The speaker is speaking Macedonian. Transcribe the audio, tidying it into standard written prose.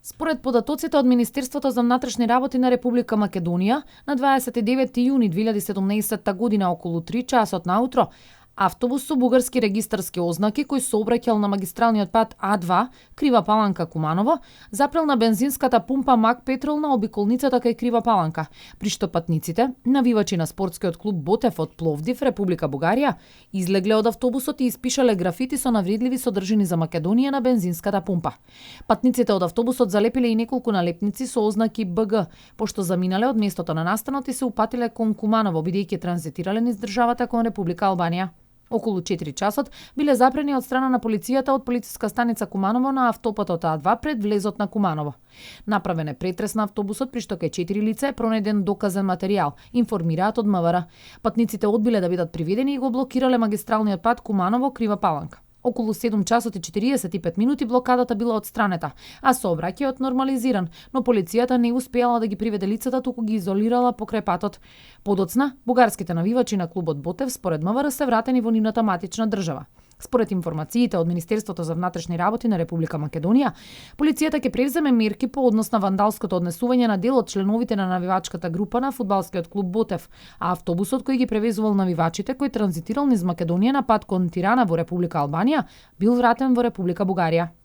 Според податоците од Министерството за внатрешни работи на Република Македонија, на 29 јуни 2017 година околу 3 часот наутро, автобус со бугарски регистарски ознаки кој сообраќал на магистралниот пат А2 Крива Паланка Куманово, запрел на бензинската пумпа Мак Петрол на обиколницата кај Крива Паланка, при што патниците, навивачи на спортскиот клуб Ботев од Пловдив, Република Бугарија, излегле од автобусот и испишале графити со навредливи содржини за Македонија на бензинската пумпа. Патниците од автобусот залепиле и неколку налепници со ознаки БГ, пошто заминале од местото на настанот и се упатиле кон Куманово, бидејќи транзитирале низ државата кон Република Албанија. Околу 4 часот биле запрени од страна на полицијата од полициска станица Куманово на автопатот А2 пред влезот на Куманово. Направен е претрес на автобусот при што кај 4 лица е пронеден доказен материјал, информираат од МВР. Патниците одбиле да бидат приведени и го блокирале магистралниот пат Куманово Крива Паланка. Околу 7 часот и 45 минути блокадата била отстранета, а сообраќајот нормализиран, но полицијата не успеала да ги приведе лицата, туку ги изолирала покрај патот. Подоцна, бугарските навивачи на клубот Ботев според МВР се вратени во нивната матична држава. Според информациите од Министерството за внатрешни работи на Република Македонија, полицијата ќе превземе мерки по однос на вандалското однесување на дел од членовите на навивачката група на фудбалскиот клуб Ботев, а автобусот кој ги превезувал навивачите кој транзитирал низ Македонија на пат кон Тирана во Република Албанија бил вратен во Република Бугарија.